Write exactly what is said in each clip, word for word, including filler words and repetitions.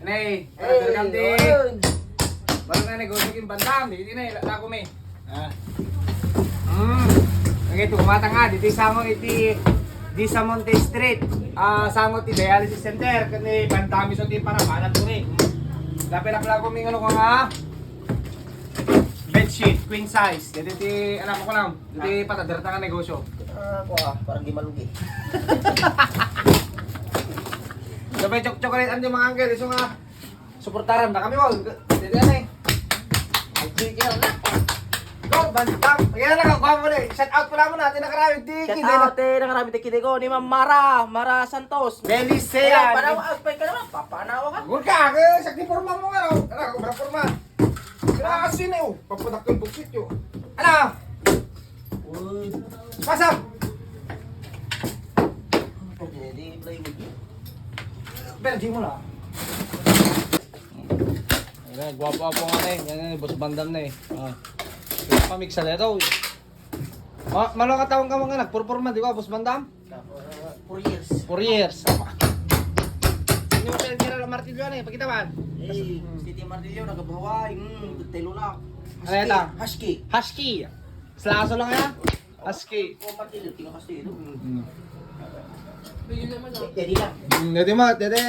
Nay, hey, brother Candy. Ayun. Baro nga negosyo ken Bandam, dagiti na, ila-, ilako mi. Ah. Mm. Okay, tumata nga, ditoy sango iti Disamonte Street. Ah, sango ti dialysis center, ken ni Bandam isu ti parapanan ko ni. Lapilak-lako mi ngano ko nga bedsheet, queen size. Dagiti, anak ko lang. Dagiti pataderta nga negosyo. Ah, kua, parang di malugi. Sabay chok-, chocolate, andi mga uncle, isu nga. Suportaran na kami, wag. Dagiti, ano eh. Ay, Jigger na. Go, Bandam. Kaya na, kung mo na eh. Shout out ko lang muna, ati nakarami, di, shout out, eh, nakarami, di, kidi ko, ni Ma'am Mara, Mara Santos. Melisea. Ayan, para ma-outfit ka naman, papanawa ka. Huwag ka, eh, sa forma mo nga, oh. Ano, kung forma. Kailangan kasi na, oh. Papadakkel buksit, yo. Ano? Uy. Pasok! Pwede, di plywood yun. Pero di mo na. Ayan, gwapo-gwapo nga na eh. Yan, yan, Boss Bandam na eh. Ah. Pamiksa na ito. Ma-, malo ka taon ka mga nagpurpurma, di ba, Boss Bandam? Four years. Four years. Hindi mo pwede tira ng martilyo, ano eh, pagkita man. Eh, City Martilyo, nagabawa, mm, tayo lang. Ano yan, ta? Husky. Husky. Sa aso lang yan? Husky. Oh, martilyo, tingnan kasi ito. Mm. Pwede naman, oh. Pwede lang. Mm, dati mo, dati.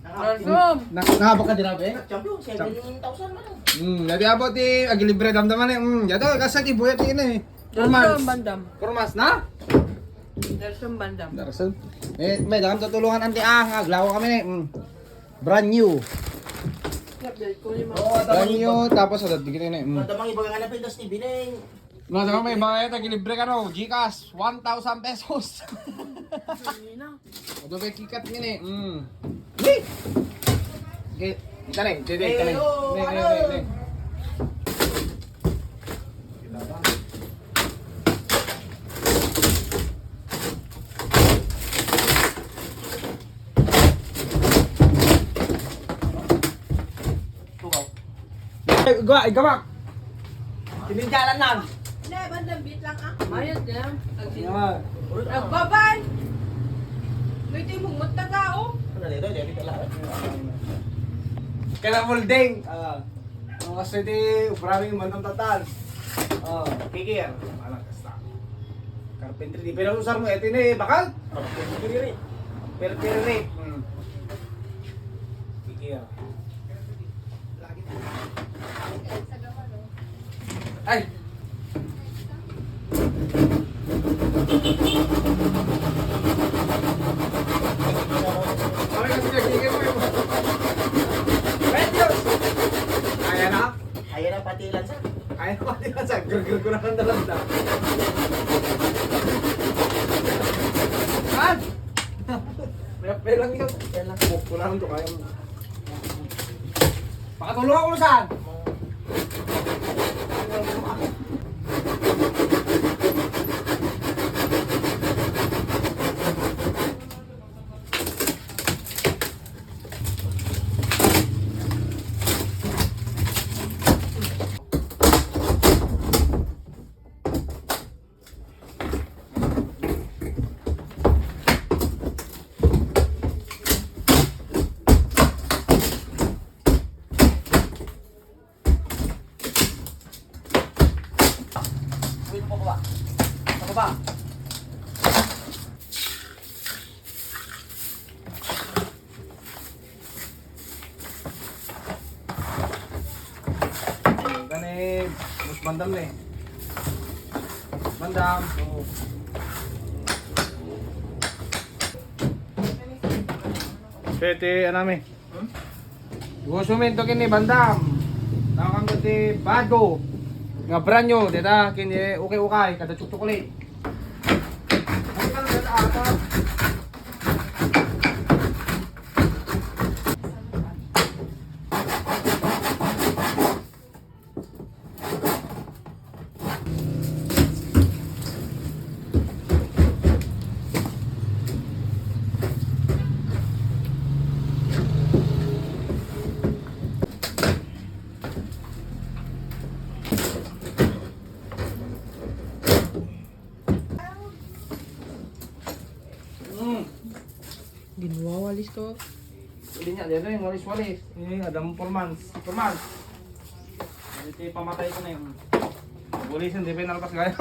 Naka-, Welcome. Na-, nakabaka dira, be? Champion, seven thousand man. Mm, dati abot, eh, agilibre damdaman, eh. Mm, yato, kasi ti buya, ti, ano, eh. Four months. Welcome, Bandam. Four months na? Nelson Bandam. Nelson. Eh, may dagam tutulungan, anti, ah, nga, aglaw kami ni, mm. Brand new. Update ko yung mga Oo, Brand new, tapos, ano, di kita na, mm. Madamang iba nga na pintas ni Bineng. Madamang may bayad, agi libre ka, no? Gcash, one thousand pesos. Hindi na. Ato kay kikat ngini, mm. Ni! Okay, dali, dali, dali. Eh, oo, ni, ni, ano? Ni, ni. Tukaw. Ay, gawa, ay, gawa. Sinindalan lang. Ne, bandang beat lang, ah. Mayat ka lang. Ayan. Nagbaban. May timong matagao. Ano nito? Debit ka lang. Kaya molding. Ah. Ang kasi di, ubrami yung bandang tatan. Oh, kikir. Anak, kasta. Carpentry, di pwede usar mo, ito na eh, bakal? Carpentry. Carpentry. Hmm. Kikir. Ay! Ay, kasi nagiging mo yung Ay, Diyos! Kaya na? Kaya na pati lansa. Kaya na pati lansa. Gurgur ko na lang talaga. Saan? May lang yun. Yan lang. Buhok ko lang ito. Kaya mo. Makatulong ako saan? Uy, pababa. Pababa. Kani, Boss Bandam ni. Bandam. Oo. Pwede, ano, mi? Hmm? Gusto mi ito kini Bandam. Tawag ko ti Bado. Nga brand new, dita, kini ukay-ukay, kada chocolate. Mm. Ginwawalis ko. Hindi niya, dito yung walis-walis. Eh, Adam four months. Four months. Iti pamatay ko na yun. Walisan, di ba yung nalpas gaya?